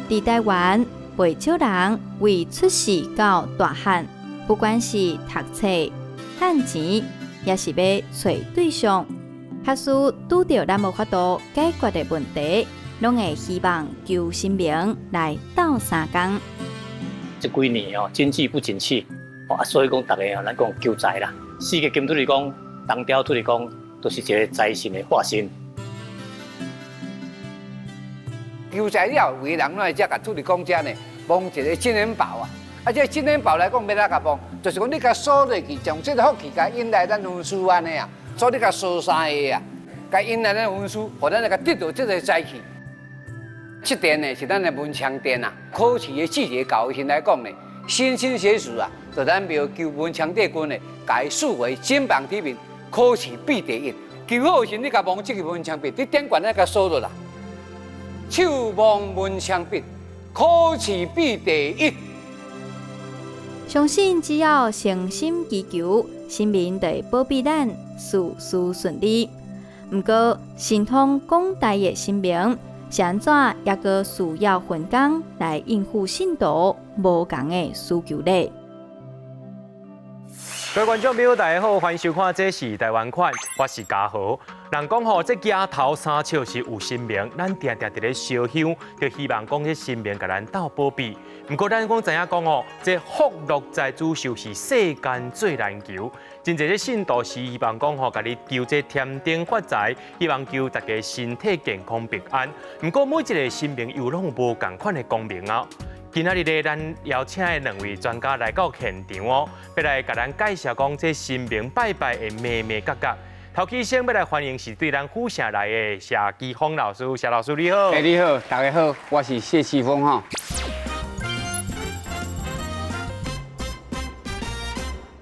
佇台灣，袂少人為出世到大漢，不管是讀冊、趁錢，抑是欲揣對象，假使拄著咱無法度解決的問題，攏會希望求神明來鬥相共。這幾年哦，經濟不景氣，啊，所以講逐家啊，咱講求財啦。四個金土地公，東碉土地公，都是一個財神的化身。求財了後，有的人攏來遮共土地公遮呢，摸一个金元寶啊！啊，這个金元寶來講，欲按怎共摸？就是講你共鎖落去，將這个福氣共引來咱分司按呢啊，所以你共鎖三下啊，共引來咱分司，予咱來共得著這个財氣。這殿呢是咱的文昌殿啊，考試的季節到的時來講呢，莘莘學子啊，就咱廟求文昌帝君呢，共伊視為金榜題名，考試必第一。求好時，你共摸這个文昌筆，你頂懸咧共鎖落啦。手摸文昌筆，考試必第一。相信只要誠心祈求，神明就會保庇咱事事順利。毋過神通廣大的神明，是按怎猶閣需要分工來應付信徒無仝的需求咧？各位觀眾朋友，大家好，歡迎收看《這是台灣款》，我是嘉豪。人講吼，這舉頭三尺是有神明，咱定定佇咧燒香，就希望講這神明共咱鬥保庇。毋過咱講知影講吼，這福祿財主壽是世間最難求。真濟這信徒是希望講吼，共你求這添丁發財，希望求大家身體健康平安。毋過每一个神明又攏有無仝款的功名啊。今仔日咧，咱邀請的兩位專家來到現場哦，欲來共咱介紹講這神明拜拜的眉眉角角。頭起先欲來歡迎是對咱府城來的謝基峰老師，謝老師你好。欸，你好，大家好，我是謝奇峰哈。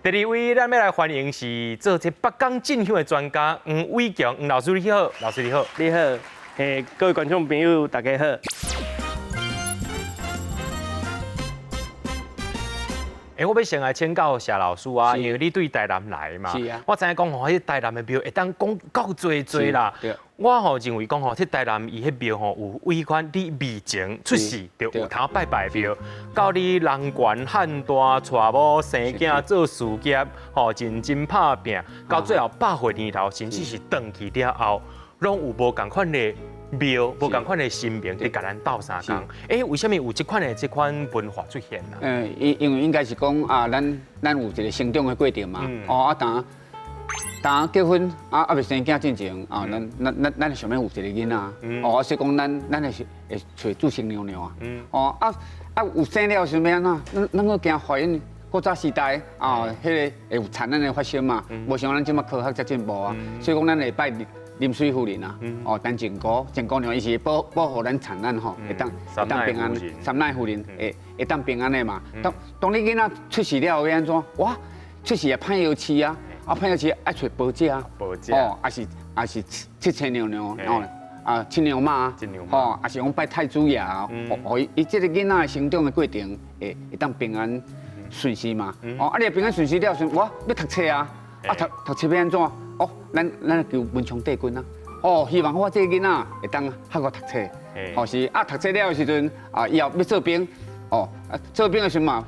第二位，咱欲來歡迎是做這北港進香的專家黃偉強，黃老師你好，老師你好。你好，欸，各位觀眾朋友大家好。欸，我欲先來請教謝老師啊，因為你對台南來的嘛，我知影講吼，彼台南的廟會當講夠濟濟啦。我吼認為講吼，這台南伊彼廟吼有幾款你未前出世就有通拜拜的廟，到你人懸漢大娶某生囝做事業，吼認真拍拚，到最後百歲年頭，甚至是轉去了後，攏有無仝款的廟，無仝款的神明佇共咱鬥相共。欸，為啥物有這款的這款文化出現啊？嗯，因為應該是講啊，咱有一個成長的過程嘛。哦，啊，當當結婚啊，猶未生囝進前啊，咱想欲有一個囡仔。哦，所以講咱會揣註生娘娘啊。哦，啊啊有生了時欲按怎？咱閣驚懷孕。古早時代啊，彼個會有產難的發生嘛，無像咱這馬科學遮進步啊，所以講咱會拜臨水夫人啊，哦，陳靖姑，靖姑娘伊是保護咱產難吼，會當平安，三奶夫人會當平安的嘛。當你囡仔出世了後欲按怎？哇，出世也歹藥飼啊，啊歹藥飼愛揣婆姐啊，哦，抑是七星娘娘哦，啊七娘媽啊，吼，抑是講拜太子爺啊，予伊這个囡仔的成長的過程會當平安順遂嘛。哦，啊你平安順遂了時，哇，欲讀冊啊，啊讀冊欲按怎？哦，咱求文昌帝君啊！哦，希望我這个囡仔會當較閣讀冊，吼是啊，讀冊了的時陣啊，以後欲做兵，哦，做兵的時陣嘛，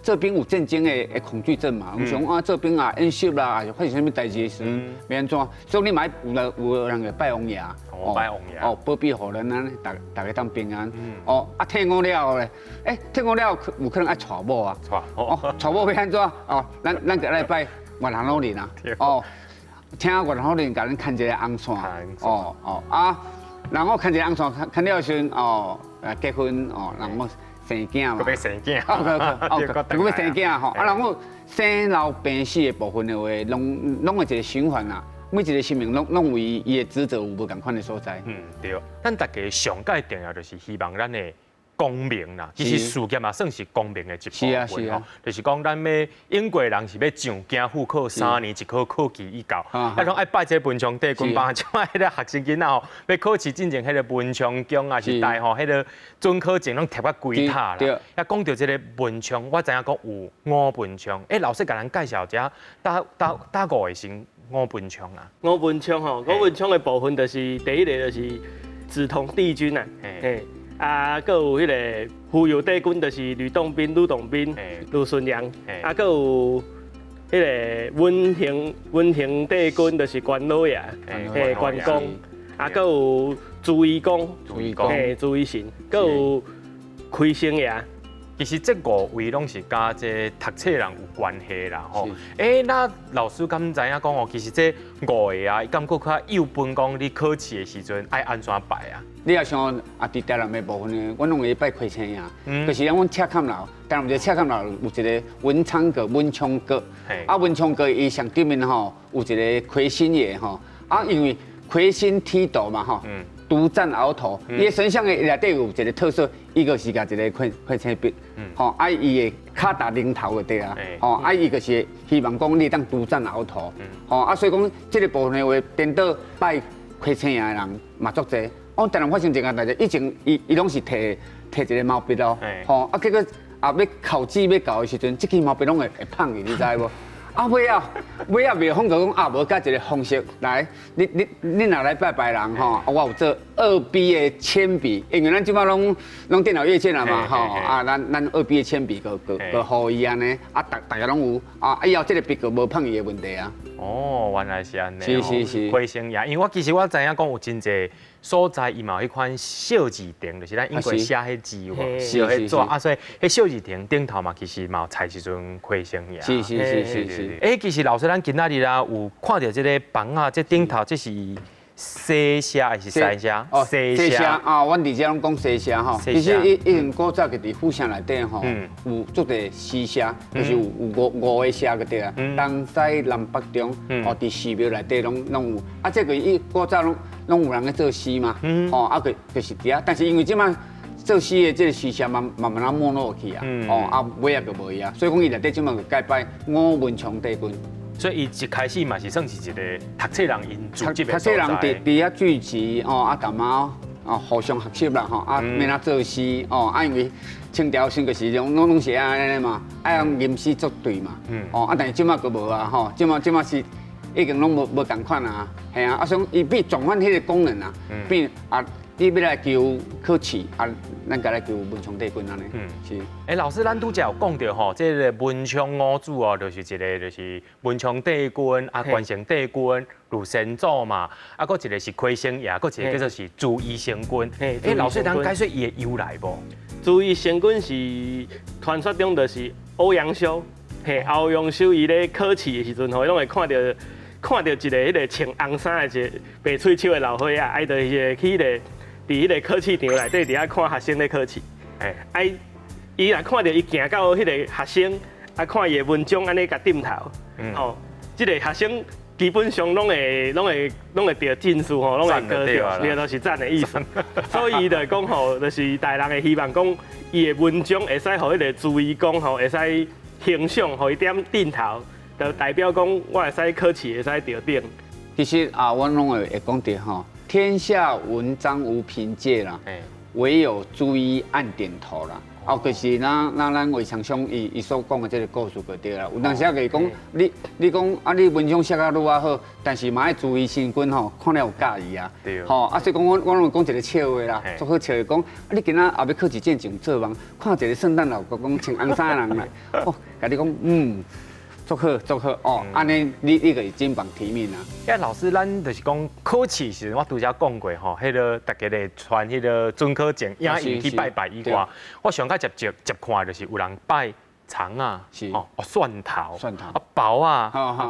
做兵有戰爭的恐懼症嘛，有想啊做兵啊演習啦，抑是發生啥物代誌的時陣，欲按怎？所以你嘛有人會拜王爺，哦，拜王爺，哦，保庇予咱按呢，逐家當平安。哦，啊退伍了後咧，欸，退伍了後有可能愛娶某啊，哦，娶某欲按怎？哦，咱就來拜月老老人啊，哦。請月老人共咱牽一个紅線，哦哦啊，然後牽一個紅線，牽了時陣哦，結婚哦，然後生囝嘛，閣欲生囝，哦，閣欲生囝吼，啊，然後生老病死的部分的話，攏會一個循環啊，每一個生命攏有伊的職責有無仝款的所在。嗯，對，咱大家上蓋重要就是希望咱的功名啦，其實事業嘛算是功名的一部分吼，就是講咱欲英國人是欲上京赴考3年一考考期已到，啊，攏愛拜這个文昌帝君，幫這擺彼个學生囡仔吼，欲考試進前彼个文昌宮啊是大吼，彼个准考證攏貼甲規塔啦。啊，講著這个文昌，我知影講有五文昌，欸，老師共咱介紹一下，佗五个神五文昌啊？五文昌吼，五文昌的部分就是第一个就是梓潼帝君啊，嘿。啊，閣有彼个浮游帝君，就是呂洞賓、呂洞賓、呂純陽，啊，閣有彼个文行帝君，就是關老爺，嘿，關公，啊，閣有朱衣公，朱衣公，嘿，朱衣神，閣有魁星爺。其實這五位攏是佮這讀冊人有關係啦，吼。欸，那老師敢知影講哦？其實這五个啊，伊敢閣較有分講你考試的時陣愛按怎拜啊？你若像啊，佇台南的部分呢，阮攏會拜魁星爺，就是講阮赤崁樓，台南一个赤崁樓有一個文昌閣、文昌閣，啊文昌閣伊上頂面吼有一個魁星爺吼，啊因為魁星踢斗嘛吼。獨佔鰲頭，伊的神像的內底有一個特色，伊就是共一个魁星筆，吼，啊伊會跤踏龍頭就對啊，吼，啊伊就是希望講你當獨佔鰲頭，吼，啊所以講這个部分的話，顛倒拜魁星爺的人嘛足濟。我台南發生一件代誌，以前伊攏是提提一个毛筆咯，吼，啊結果啊欲考試欲到的時陣，這支毛筆攏會芳去，你知無？啊，尾仔尾仔廟方就講啊，無改一个方式來，你若來拜拜人吼，我有做2B 的鉛筆，因為咱這擺攏電腦閱卷了嘛吼，啊，咱2B 的鉛筆閣予伊按呢，啊，逐逐个攏有，啊，以後這个筆閣無芳去的問題啊。哦，原來是按呢。是是是。魁星爺，因為我其實我知影講有真濟所在，伊嘛有彼款小字亭，就是咱英國寫彼字有無？寫彼紙啊，所以彼小字亭頂頭嘛，其實嘛有採一尊魁星爺。是是是是是。欸，其實老師，咱今仔日啊有看著這个枋仔，這頂頭這是西社還是西社？哦，西社啊，阮佇遮攏講西社吼。其實以前古早佇府城內底吼，有足濟寺社，就是有五個社就對啊。東西南北中，哦，佇寺廟內底攏有。啊，這個伊古早攏有人咧做詩嘛，吼，啊，就是佇遐。但是因為這擺做詩的這个寺社慢慢慢仔沒落去啊，哦，啊，尾仔就無伊啊。所以講伊內底這擺就改拜五文昌帝君。所以伊一開始嘛是算是一个讀冊人𪜶聚集的讀冊人佇遐聚集哦，啊，淡仔哦互相學習啦吼，啊，免怎做詩哦，啊，因為清朝時就是攏是按呢嘛，愛用吟詩作對嘛，哦，啊，但是這擺閣無啊吼，這擺是已經攏無仝款啊，係啊，啊，所以伊變轉換彼个功能啊，變啊。你欲來求考試啊，咱共來求文昌帝君按呢。是。欸，老師，咱拄才有講著吼，這个文昌五子哦，就是一个就是文昌帝君啊，關聖帝君、呂先祖嘛，啊，閣一个是魁星爺，閣一个叫做是朱衣星君。欸，老師，通解說伊的由來無？朱衣星君是傳說中就是歐陽修，嘿，歐陽修伊咧考試的時陣吼，伊攏會看著一个彼个穿紅衫的一个白喙鬚的老歲仔，啊，伊就是去彼个。佇彼个考試場內底，佇遐看學生咧考試。啊，伊若看著伊行到彼个學生，啊，看伊的文章按呢共點頭，吼，這个學生基本上攏會著進士吼，攏會高著，對，都是讚的意思。所以伊就講吼，就是大人會希望講，伊的文章會使予彼个朱衣公吼，會使欣賞，予伊點點頭，就代表講我會使考試會使著頂。其實啊，阮攏會講著吼。天下文章無憑借啦，唯有朱衣暗點頭啦。哦，就是咱魏長兄伊所講的這个故事就對啦。有當時啊，就是講你講啊，你文章寫甲愈仔好，但是嘛愛朱衣星君吼，看了有佮意啊。吼，啊，所以講我攏講一个笑話啦，足好笑的講，啊，你今仔後欲考試進前做夢，看一个聖誕老公公穿紅衫的人來，哦，共你講嗯。足好足好哦，按呢你就是金榜題名啊。欸，老師，咱就是講考試時，我拄才講過吼，彼个逐家咧傳彼个准考證，影印去拜拜以外，我上較捷接看就是有人拜蔥仔，哦，蒜頭，蒜頭，啊，包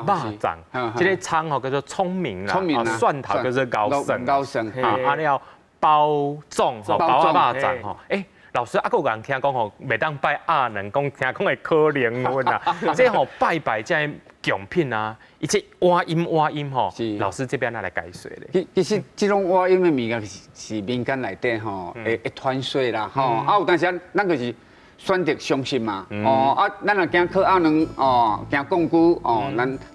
仔，肉粽，這个蔥吼叫做聰明啦，蒜頭叫做𠢕算，𠢕算，啊，了包粽，包仔肉粽吼，欸。老師啊，閣有人聽講吼，袂當拜鴨卵，講聽講會考零分啊。這吼拜拜這貢品啊，伊這倚音倚音吼，老師這邊哪來解說咧？其實這種倚音的物件是民間內底吼會傳說啦吼，啊有當時咱就是選擇相信嘛，哦啊，咱若驚考鴨卵哦，驚摃龜哦，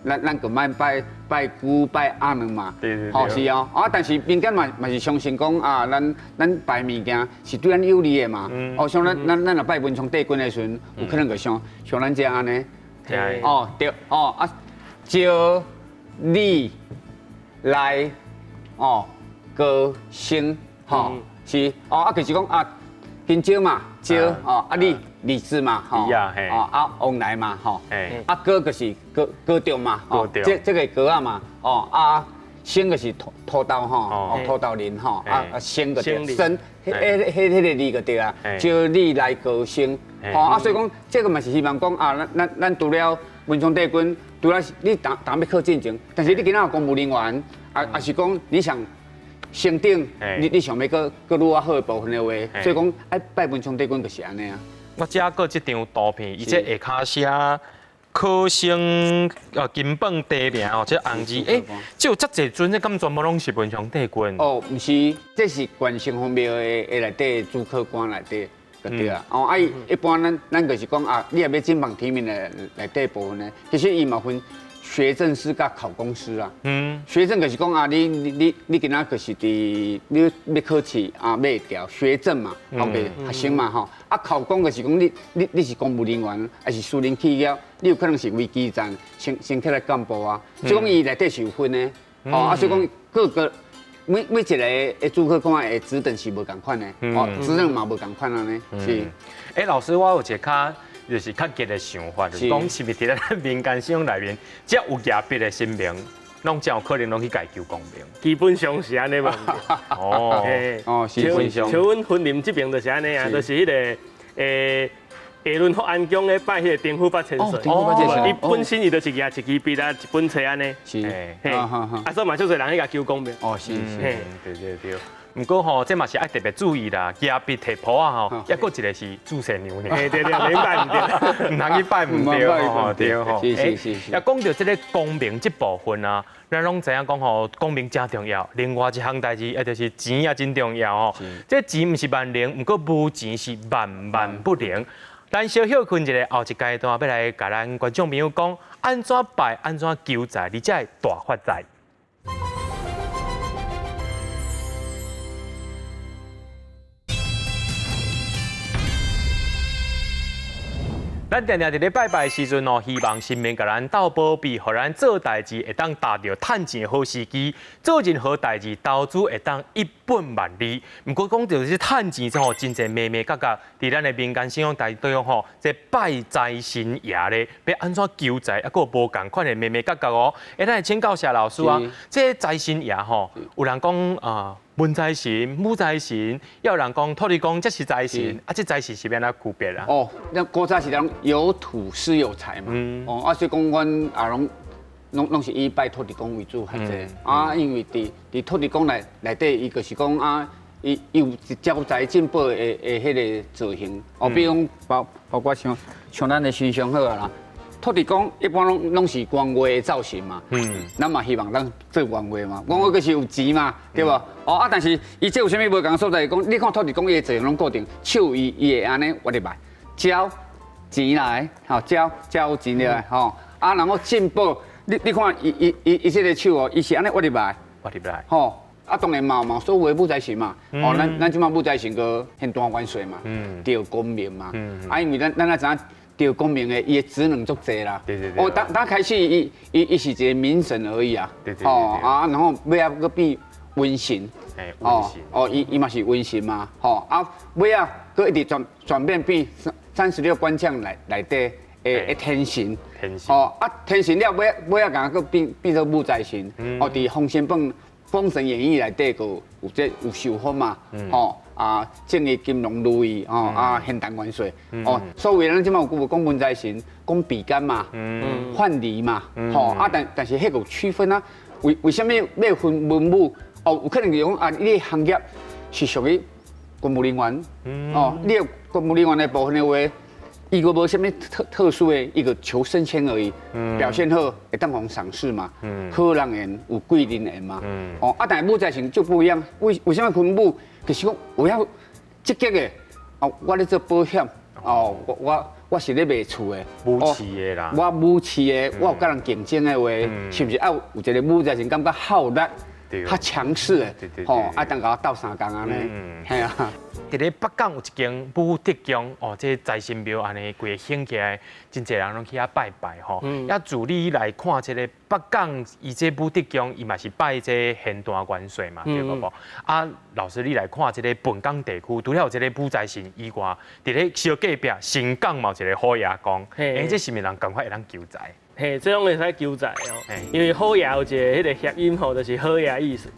咱就莫拜拜龜拜鴨卵嘛，吼是哦，啊但是民間嘛是相信講啊，咱拜物件是對咱有利的嘛，哦像咱若拜文昌帝君的時陣，有可能就像咱這按呢，哦對，哦啊招禮來哦高升吼是，哦啊就是講啊。金蕉嘛，蕉哦，啊李李子嘛，吼，哦啊旺來嘛，吼，啊果就是果果中嘛，哦，這個果仔嘛，哦啊生就是土豆吼，哦土豆仁吼，啊啊生個對，生，彼彼彼个字就對啊，招李來高升，吼啊所以講這個嘛是希望講啊，咱除了文昌帝君，除了你當當欲考進前，但是你今仔有公務人員，啊啊是講你想。升等，你想欲閣閣愈較好的部分的話，所以講愛拜文昌帝君就是按呢啊。我遮閣這張圖片，伊這下跤寫考生金榜題名哦，這紅字，欸，這有遮濟尊，這敢全部攏是文昌帝君？哦，毋是，這是縣城隍廟的內底主考官內底就對啊。哦，啊，一般咱就是講啊，你若欲金榜題名的內底部分呢，其實伊嘛分。學政師佮考公師啊，學政就是講啊，你今仔就是佇你欲考試啊，欲會調學政嘛，後邊學生嘛吼。啊，考公就是講你是公務人員，還是私人企業，你有可能是危機站先起來幹部啊。所以講伊內底是有分的，吼啊，所以講各個每一個的主考官的職等是無仝款的，哦，職能嘛無仝款按呢，是。欸，老師，我有一個較。就是較激的想法，就是講是毋是佇咱民間信仰內面，只要有舉筆的神明，攏真有可能攏去共求功名。基本上是按呢嘛。哦，哦，基本上。像阮雲林這邊就是按呢啊，就是彼個下崙福安宮咧拜彼個丁虎八千歲。伊本身伊就是舉一支筆啊，一本冊按呢。是。啊，所以嘛，足濟人去共求功名。哦，是是。對對對。毋過吼，這嘛是愛特別注意啦。舉筆提簿仔吼，抑閣一個是注射娘娘。對對，免拜毋對，毋通去拜毋對吼，對吼。是是是是。啊，講到這个功名這部分啊，咱攏知影講吼，功名誠重要。另外一項代誌，也就是錢也真重要吼。這錢毋是萬能，毋過無錢是萬萬不能。咱小休睏一下，後一階段欲來共咱觀眾朋友講，按怎拜，按怎求財，你才會大發財。咱定定佇咧拜拜的時陣哦，希望神明共咱鬥保庇，予咱做代誌會當達著趁錢的好時機，做任何代誌投資會當一本萬利。毋過講著是趁錢這吼，真濟眉眉角角，佇咱的民間信仰當中吼，這拜財神爺咧，欲按怎求財，猶閣有無仝款的眉眉角角哦。欸，咱來請教謝老師啊，這財神爺吼，有人講啊。文財神、武財神，也有人講土地公，這是財神，啊，這財神是欲按怎區別啊？哦，那古早是講有土是有財嘛。哦，啊，所以講阮也攏是以拜土地公為主較濟。啊，因為佇土地公內底，伊就是講啊，伊有招財進寶的彼个造型。哦，比如講包括像咱的神像好啊啦。土地公一般攏是官話的造型嘛，咱嘛希望咱做官話嘛，官話就是有錢嘛，對無？哦啊，但是伊這有啥物無仝所在？講你看土地公伊的造型攏固定，手伊會按呢挖入來，招錢來，吼招招錢來，吼啊，然後進寶，你看伊這个手哦，伊是按呢挖入來，挖入來，吼啊，當然嘛所謂武財神嘛，哦，咱這擺武財神閣玄丹元帥嘛，著功名嘛，啊，因為咱也知影。著功名的，伊的職能足濟啦。對對對。哦，當開始，伊是一個民神而已啊。對對對。哦啊，然後尾仔閣變瘟神。哦哦，伊嘛是瘟神嘛。吼啊，尾仔閣一直轉變變36關將內底的天神。天神。哦啊，天神了尾仔共閣變做武財神。哦，佇《封神榜》《封神演義》內底閣有這有受封嘛。吼。啊，正義金龍如意哦，啊，玄丹元帥哦，所謂咱這擺有講文財神，講比干嘛，范蠡嘛，吼啊，但是彼個有區分啊，為啥物欲分文武？哦，有可能就是講啊，你的行業是屬於公務人員，哦，你的公務人員的部分的話，伊閣無啥物特殊的一個求升遷而已，表現好會當予賞識嘛，好人緣有貴人緣嘛，哦啊，但是武財神就不一樣，為啥物分武？就是講我要積極的，哦，我咧做保險，哦，我是咧賣厝的，武士的啦，我武士的，我有佮人競爭的話，是毋是愛有一個武財神感覺耗力，較強勢的，吼，愛當共我鬥相共按呢，嘿啊。佇咧北港有一間武德宮，哦，這財神廟按呢規个興起來，真濟人攏去遐拜拜吼。啊，自你來看這个北港，伊這武德宮，伊嘛是拜這玄壇元帥嘛，對無？啊，老師你來看這个本港地區，除了有這个武財神以外，佇咧小隔壁新港嘛有一个虎爺公，欸，這是毋是人仝款會當求財？嘿，這攏會使求財哦，因為虎爺有一個彼个諧音吼，就是好爺意思。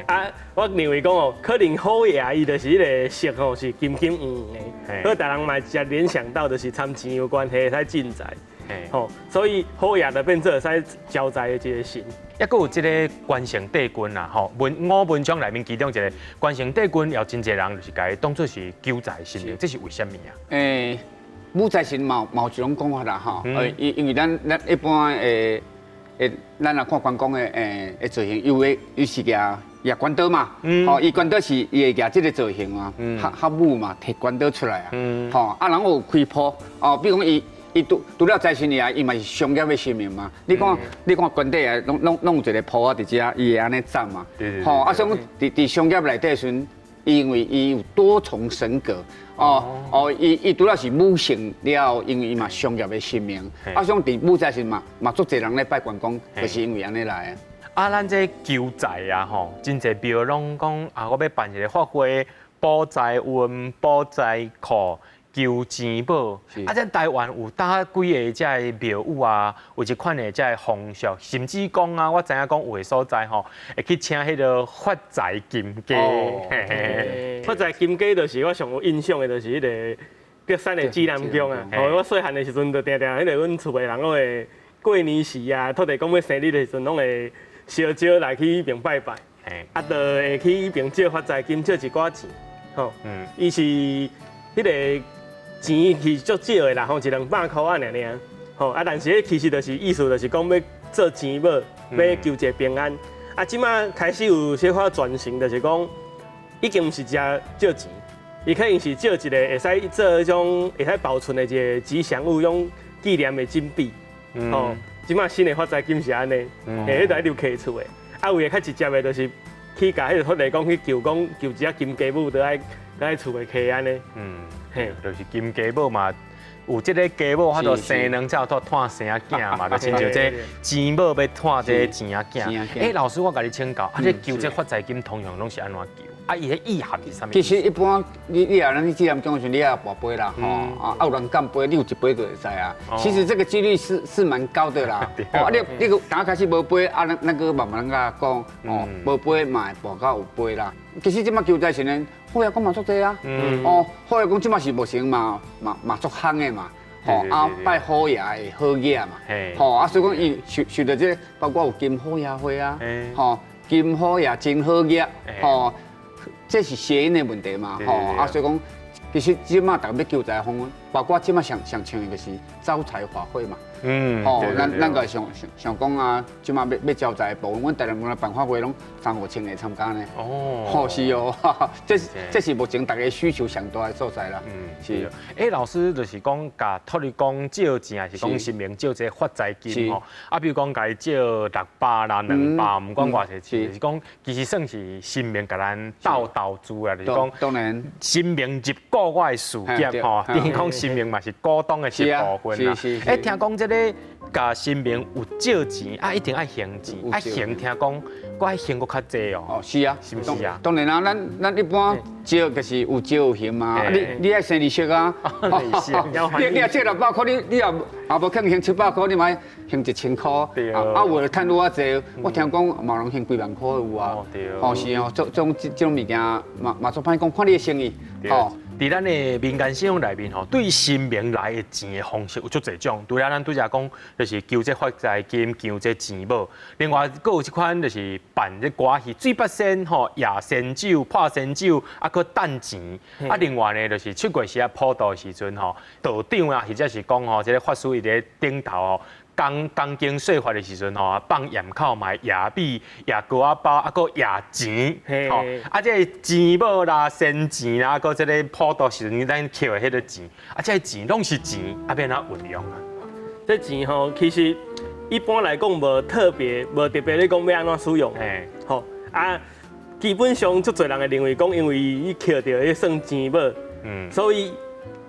啊，我認為講哦，可能虎爺伊就是彼个色吼是金金黃黃的，所以逐人嘛直接聯想到就是參錢有關係，會使進財。吼，所以虎爺就變做會使招財的一個神。抑閣有這个關聖帝君啦，吼，文五文章內面其中一个關聖帝君，有真濟人就是共伊當做是求財神明，這是為啥物啊？欸，武財神嘛有一種講法啦，吼，因為咱一般的，咱若看關公的造型，有的伊是舉關刀嘛，吼，伊關刀是伊會舉這个造型嘛，較較武嘛，提關刀出來啊，吼，啊，人有開鋪，哦，比如講伊除了財神爺，伊嘛是商業的神明嘛。你看，你看關底啊，攏有一個鋪仔佇遮，伊會按呢站嘛，吼，啊，所以講佇商業內底時陣，因為伊有多重神格。哦哦，伊除了是武聖了後，因為伊嘛商業的神明，啊，所以佇武財神嘛足濟人咧拜關公，就是因為按呢來的。啊，咱這求財啊，吼，真濟廟攏講啊，我欲辦一个法會，保財運、保財庫、求錢寶。啊，咱台灣有搭幾个這个廟宇啊，有這款的這个風俗，甚至講啊，我知影講有的所在吼，會去請彼个發財金雞。發財金雞就是我上有印象的，就是彼个竹山的指南宮啊。哦，我細漢的時陣就定定彼个阮厝的人攏會過年時啊，土地公欲生日的時陣，攏會相招來去彼爿拜拜。啊，就會去彼爿借發財金，借一寡錢。吼，伊是彼个錢是足少的啦，吼，一兩百箍仔爾爾。吼，啊，但是彼其實就是意思就是講欲做錢寶，欲求一个平安。啊，這馬開始有小可轉型，就是講已經毋是只借錢，伊可能是借一個會使做彼種會使保存的一个吉祥物，種紀念的金幣。吼，這馬新的發財金是按呢，嘿，彼就入客厝的。啊，有的較直接的，就是去共彼个土地公去求講，求一隻金雞母，倒來倒來厝的客按呢。嘿，就是金雞母嘛，有這个雞母，法度生卵才有法度湠生仔囝嘛，就親像這錢母欲湠這个錢仔囝。欸，老師，我共你請教，啊，這求這發財金通常攏是按怎求？啊，伊的意涵是啥物？其實一般你若咱去指南宮時，你也跋杯啦，吼啊，有人干杯，你有一杯就會使啊。其實這個幾率是蠻高的啦。哦，啊你你剛開始無杯，啊，咱閣慢慢共講，哦，無杯嘛會跋到有杯啦。其實這馬求財神的，虎爺公嘛足濟啊。哦，虎爺公這馬是目前嘛嘛嘛足夯的嘛。吼啊，拜虎爺的好額嘛。吼啊，所以講伊受著這個，包括有金虎爺會啊，吼金虎爺真好額，吼。這是諧音的問題嘛，吼啊，所以講，其實這馬逐家欲求財方，包括這馬上上穿的就是招財法會嘛，吼，咱個想想想講啊，這馬欲招財的部分，阮台南辦法會攏三五千个參加呢，哦，吼是哦，這是目前逐家需求上大的所在啦，是。欸，老師就是講，共土地公借錢，還是講神明借這个發財金吼？啊，比如講共伊借600啦、200，毋管偌濟錢，就是講其實算是神明共咱鬥投資啦，就是講當然神明入股我的事業吼，等於講神明嘛是股東的一部分啦。欸，聽講這个共神明有借錢，啊，一定愛還錢，啊，還聽講，閣愛還閣較濟哦。哦，是啊，是毋是啊？當然啦，咱一般借就是有借有還嘛，你愛生利息啊。你若借600箍，你也無可能還700箍，你嘛愛還1000箍。啊，有的趁愈較濟，我聽講嘛有人還幾萬箍的有啊。哦，是哦，這種物件嘛足歹講，看你的生意。哦。佇咱的民間信仰內面吼，對神明來的錢的方式有足濟種。除了咱拄才講，就是求這發財金、求這錢寶。另外，閣有這款就是辦這歌戲、水八仙吼、夜仙酒、破仙酒，啊，閣擲錢。啊，另外呢，就是出月時啊普渡的時陣吼，道長啊，或者是講吼，這个法師伊佇咧頂頭吼，講講經說法的時陣吼，放焰口嘛會掖米、掖糕仔包，啊，閣掖錢，吼，啊，這个錢寶啦、仙錢啦，閣這个普渡時陣咱抾的彼个錢，啊，這个錢攏是錢，啊，欲按怎運用啊？這錢吼，其實一般來講無特別，無特別咧講欲按怎使用。吼啊，基本上足濟人會認為講，因為伊抾著彼算錢寶，所以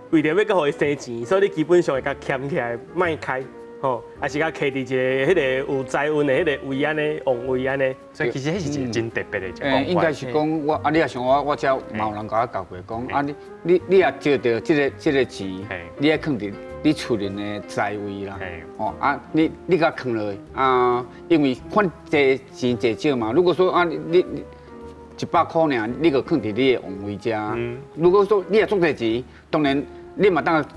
為著欲閣予伊生錢，所以你基本上會共鉗起來，莫開，吼，抑是共囥佇一个彼个有財運的彼个位按呢，旺位按呢。所以其實彼是一個真特別的一個講法。應該是講我啊，你若像我，我遮嘛有人共我教過，講啊，你若借著這個錢，你愛囥佇你厝裡的財位啦，哦啊，你共囥落啊，因為看濟錢濟少嘛。如果說啊，你100箍爾，你就囥佇你的旺位遮。如果說你若足濟錢，當然你嘛當囥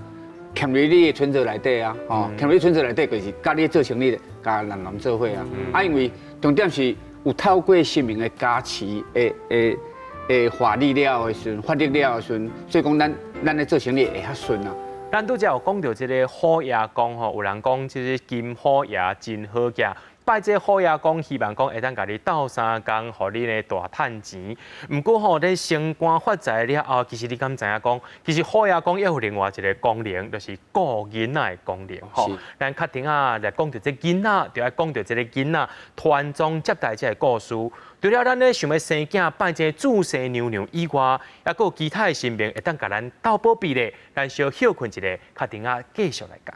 佇你的存摺內底啊，哦，囥佇存摺內底就是佮你做生意，佮人人做伙啊。啊，因為重點是有透過神明的加持的法力了的時陣，法力了的時陣，所以講咱咧做生意會較順啊。咱拄才有講著這个虎爺公吼，有人講這个金虎爺真好額，拜這个虎爺公，希望講會當共你鬥相共，予你呢大趁錢。毋過吼，咧升官發財了後，其實你敢知影講，其實虎爺公也有另外一个功能，就是顧囡仔的功能吼。咱較頂仔來講著這囡仔，就愛講著這个囡仔傳宗接代這个故事。除了咱咧想欲生囝拜這个注生娘娘以外，猶閣有其他的神明會當共咱鬥保庇咧。咱小歇睏一下，較頂仔繼續來講。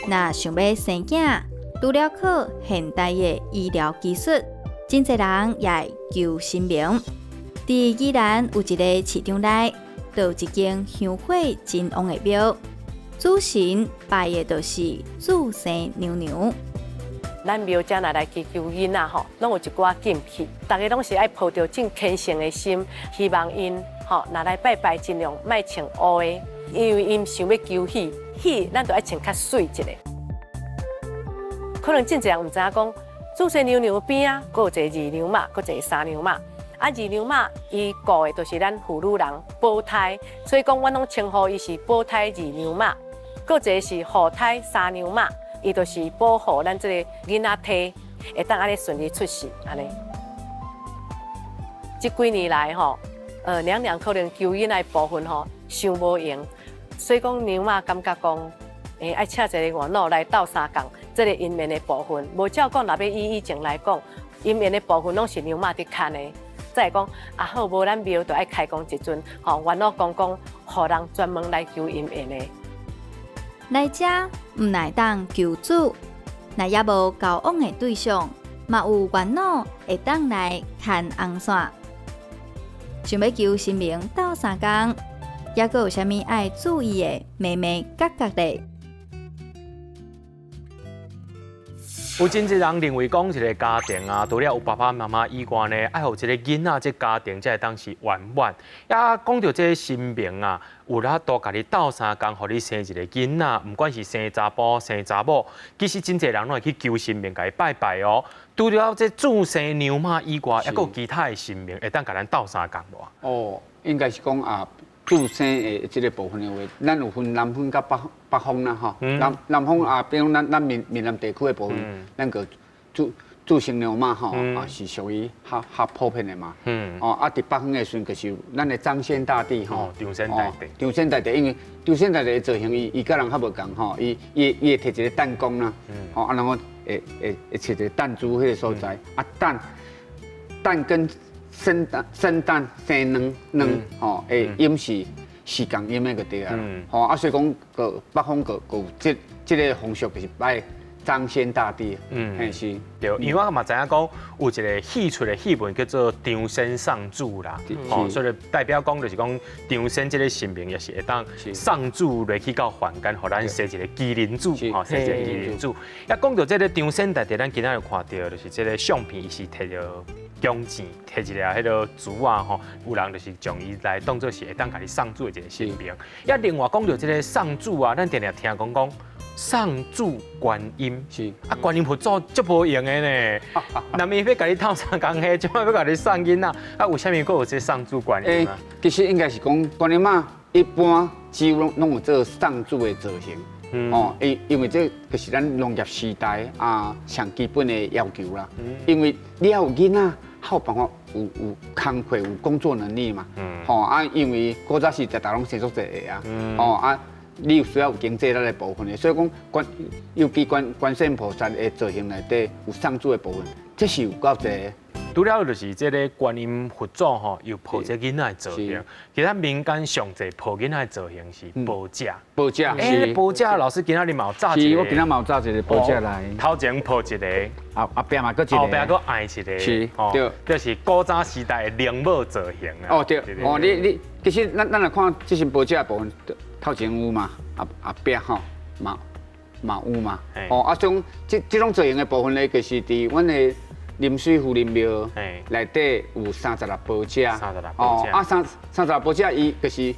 若想欲生囝，除了靠現代的醫療技術，真濟人也會求神明。佇宜蘭有一个市場內，就有一間香火真旺的廟，主神拜的就是注生娘娘。咱廟遮若來祈求囡仔吼，攏有一寡禁忌，逐家攏是愛抱著真虔誠的心，希望𪜶吼若來拜拜，盡量莫穿烏的，因為𪜶想欲求喜，喜咱就愛穿較媠一下。可能真濟人毋知影講，注生娘娘邊仔，閣有一个二娘媽，閣一个三娘媽。啊，二娘媽伊顧的就是咱婦女人保胎，所以講阮攏稱呼伊是保胎二娘媽。閣一个是護胎三娘媽。伊就是保護咱這個囡仔胎會當按呢順利出世，按呢。這幾年來吼，娘娘可能求囡仔的部分吼，傷無閒，所以講娘媽感覺講，愛請一個元老來鬥相共，這個姻緣的部分，無照講，若欲以以前來講，姻緣的部分攏是娘媽佇牽的。再講，啊好，無咱廟就愛開講一陣，吼，元老公公，予人專門來求姻緣的。來遮毋乃當求子，若猶無交往的對象，嘛有元老會當來牽紅線。想欲求神明鬥相共，猶閣有啥物愛注意的眉眉角角咧？有真濟人認為講一个家庭啊，除了有爸爸媽媽以外呢，愛予這个囡仔這家庭才會當是圓滿。啊，講著這个神明啊，有法度共你鬥相共，予你生一个囡仔，毋管是生查埔生查某，其實真濟人攏會去求神明，共伊拜拜哦。除了這注生娘媽以外，猶閣有其他的神明會當共咱鬥相共無？哦，應該是講啊。注生的這个部分的話，咱有分南方佮北方啦吼。南方啊，比如咱閩南地區的部分，咱個注生娘媽吼，啊是屬於較普遍的嘛。哦，啊，佇北方的時陣，就是咱的張仙大帝吼。張仙大帝。張仙大帝，因為張仙大帝的造型，伊佮人較無仝吼，伊會提一个彈弓啦，吼啊，然後會設一個彈珠彼个所在，啊彈跟。生蛋、生蛋、生卵卵，吼，的音是仝音的就對啊。吼啊，所以講閣北方閣閣有這个風俗，就是拜張仙大帝。嘿是。對，因為我嘛知影講有一个戲曲的戲文叫做張仙送子啦，吼，所以代表講就是講張仙這个神明也是會當送子落去到凡間，予咱生一个麒麟子，吼，生一个麒麟子。啊，講到這个張仙大帝，咱今仔日看著就是這个相片，伊是提著弓箭，提一个彼个珠仔吼，有人就是將伊來當做是會當共你送子的一个神明。啊，另外講著這个送子啊，咱定定聽講講送子觀音，是啊，觀音佛祖足無閒的呢。若欲共你鬥相共彼，這擺欲共你送囡仔，啊，為啥物閣有這送子觀音啊？其實應該是講觀音媽一般幾乎攏有做送子的造型，哦，因為這就是咱農業時代啊上基本的要求啦。因為你要有囡仔。較有辦法有工課有工作能力嘛。吼啊，因為古早時逐逐攏生足濟个啊，吼啊，你有需要有經濟力的部分的，所以講觀尤其觀觀世音菩薩的造型內底有上主的部分，這是有夠濟。除了就是這个觀音佛祖吼，有抱這囡仔的造型，其實民間上濟抱囡仔的造型是寶姐。寶姐。欸，寶姐老師今仔日嘛有紮一個。是，我今仔嘛有紮一個寶姐來。頭前抱一個，後壁嘛閣一個。後壁閣愛一個。是，對。就是古早時代的靈母造型啊。哦對，哦你其實咱來看這身寶姐的部分，頭前有嘛，後壁吼嘛有嘛。哦啊，種這種造型的部分咧，就是佇阮的臨水夫人廟內底有三十六寶姐，哦，啊三十六寶姐，伊就是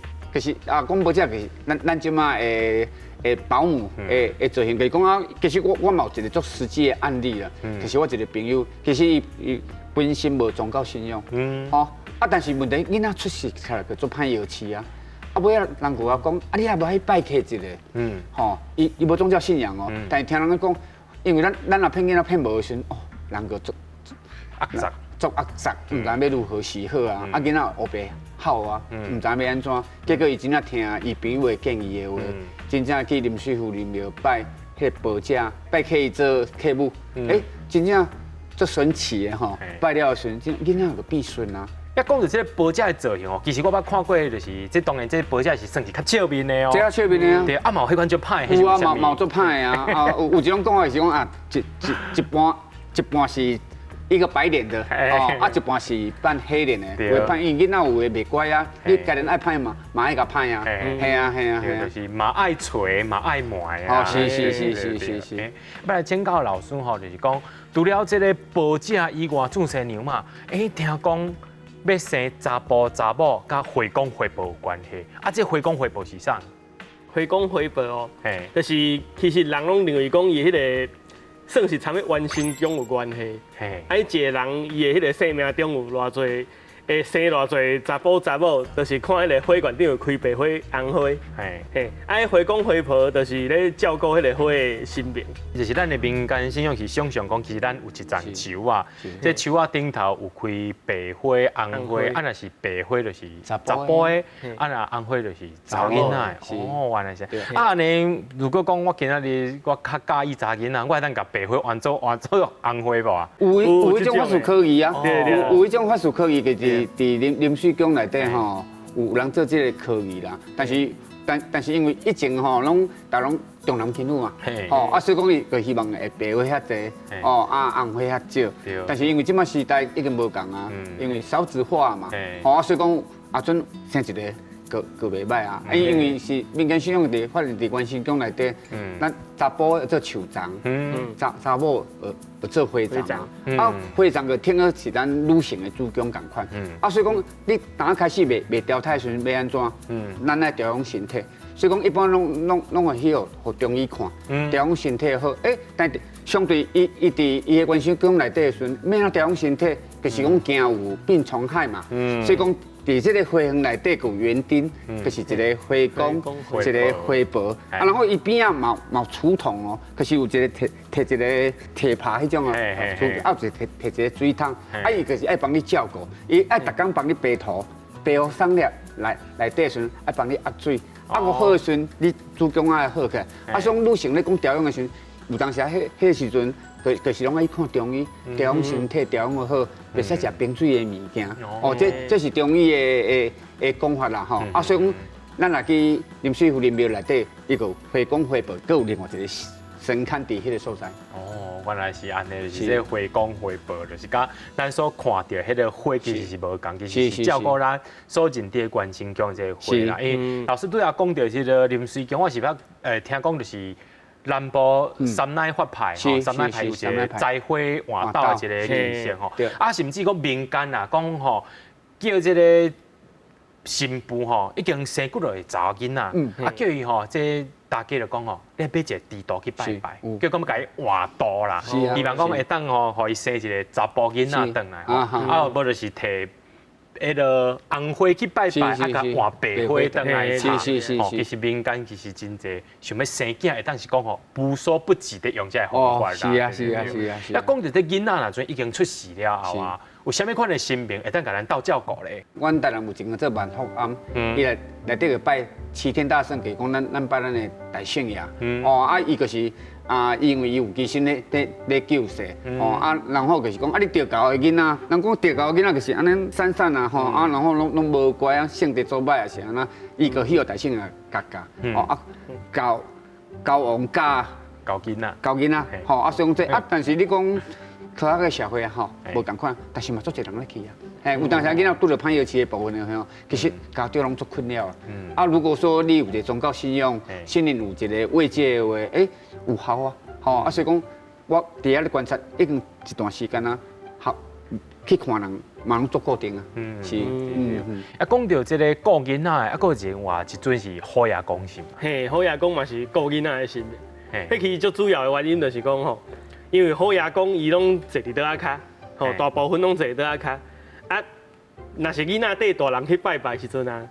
啊，講寶姐就是咱這馬的保姆的造型，就是講啊，其實我嘛有一個足實際的案例啦，就是我一個朋友，其實伊本身無宗教信仰，吼啊，但是問題囡仔出世起來就足歹搖飼啊，啊尾仔人有啊講，啊你也無去拜客一下，吼，伊無宗教信仰哦，但是聽人講，因為咱若騙囡仔騙無的時陣，哦，人就足壓雜，足壓雜，毋知欲如何是好啊！啊，囡仔烏白哭啊，毋知欲按怎。結果伊真正聽伊朋友的建議的話，真正去臨水夫人廟拜彼個寶姐，拜客伊做客母。欸，真正足神奇的吼！拜了的時陣，囡仔就變順啊。一講到這个寶姐的造型哦，其實我捌看過，就是這當然這寶姐是算是較笑面的哦。這較笑面的啊。對，啊嘛有彼款足歹的。有啊，嘛有足歹的啊！啊，有一種講法是講啊，一半是一個白臉的，哦，啊一半是扮黑臉的，有的扮因為囡仔有的袂乖啊，你家己愛歹嘛，嘛愛共歹啊，係啊係啊係啊，就是嘛愛揣嘛愛糜啊。哦，是是是是是是。欲來請教老師吼，就是講除了這个寶姐以外，祖師娘嘛，欸，聽講欲生查埔查某，佮回光回報有關係，啊，這回光回報是啥？回光回報哦，就是其實人攏認為講伊彼个算是參與元神宮有關係，啊，一個人伊的彼个生命中有偌濟，會生偌濟查埔查某，就是看彼个火罐頂有開白花紅花，嘿，啊，回公回婆就是咧照顧彼个火的神明。就是咱的民間信仰是想像講，其實咱有一層樹仔，這樹仔頂頭有開白花紅花，啊，若是白花就是查埔的，啊，若紅花就是查某囡仔的。哦，原來是。啊，按呢，如果講我今仔日我較佮意查囡仔，我會當共白花換做換做紅花無啊？有彼種法術可以啊，有彼種法術可以，就是佇臨水宮內底吼，有人做這個科儀啦。但是因為以前吼，攏逐攏重男輕女嘛，吼啊，所以講伊就希望會白花較濟，哦啊紅花較少。但是因為這馬時代已經無仝啊，因為少子化嘛，吼啊，所以講啊陣生一個閣袂䆀啊，因為是民間信仰佇發現佇元神宮內底，咱查埔做樹叢，查某做花叢啊，啊花叢就聽講是咱女性的子宮仝款，啊所以講你當開始未調胎的時陣欲按怎？咱愛調養身體，所以講一般攏會去予中醫看，調養身體好，欸，但相對伊佇伊的元神宮內底的時陣，欲按怎調養身體，就是講驚有病蟲害嘛，所以講。佇這個花園內底有園丁，就是一個花公，一個花婆，啊，然後伊邊仔嘛有儲桶哦，可是有一個提提一個鐵耙彼種啊，啊有一個提提一個水桶，啊伊就是愛幫你照顧，伊愛逐工幫你白塗，白予送了來內底時陣愛幫你壓水，啊閣好的時陣你子宮愛好起來，啊所以女性咧講調養的時陣，有當時啊，彼彼時陣。就是攏愛看中醫，調養身體，調養好，袂使食冰水的物件。哦，這是中醫的講法啦，吼。啊，所以講，咱若去臨水夫人廟內底，伊個回光回報，閣有另外一個神龛佇彼個所在。哦，原來是按呢，就是這回光回報，就是佮咱所看著彼个火其實是無仝，其實是照顧咱所認知的元神宮這個火啦。因為老師拄仔講著這个臨水宮，我是捌聽講就是。南部三奶法派吼，三奶派有一個摘花換豆的一個儀式吼，啊，甚至講民間啊，講吼叫這个新婦吼已經生幾落個查某囡仔，啊叫伊吼這大家就講吼，你買一个豬肚去拜拜，叫講欲共伊換肚啦，希望講會當吼，予伊生一个查埔囡仔轉來，啊，無就是提彼个紅花去拜拜，啊，共換白花轉來插。哦，其實民間其實真濟想欲生囝，會當是講吼無所不至的用這个方法啦。是啊，是啊，是啊。啊，講著這囡仔若陣已經出世了後啊，有啥物款的神明會當共咱鬥照顧咧？阮台南有一間做萬福庵，伊來內底個拜齊天大聖，就是講咱拜咱的大聖爺。哦，啊，伊就是啊，因為伊有其身咧救世，哦啊，然後就是講啊，你著猴的囡仔，人講著猴的囡仔就是按呢散散啊，吼啊，然後攏無乖啊，性格做歹啊是按怎，伊就去予大聖爺教教，哦啊，教猴王教猴囡仔，猴囡仔，吼啊，所以講這啊，但是你講科學的社會啊，吼，無仝款，但是嘛足濟人咧去啊。嘿，有當時囡仔拄著歹藥市的部分的吼，其實家長攏足困擾啊。啊，如果說你有一個宗教信仰，心靈有一個慰藉的話，欸，有效啊，吼啊，所以講我佇遐咧觀察已經一段時間啊，好去看人嘛攏足固定啊，是，啊，講著這個顧囡仔的，啊，閣另外一尊是虎爺公是？嘿，虎爺公嘛是顧囡仔的神明。彼其實最主要的原因就是講吼，因為虎爺公伊攏坐佇桌仔跤，吼，大部分攏坐桌仔跤。啊，若是囡仔綴大人去拜拜時陣啊，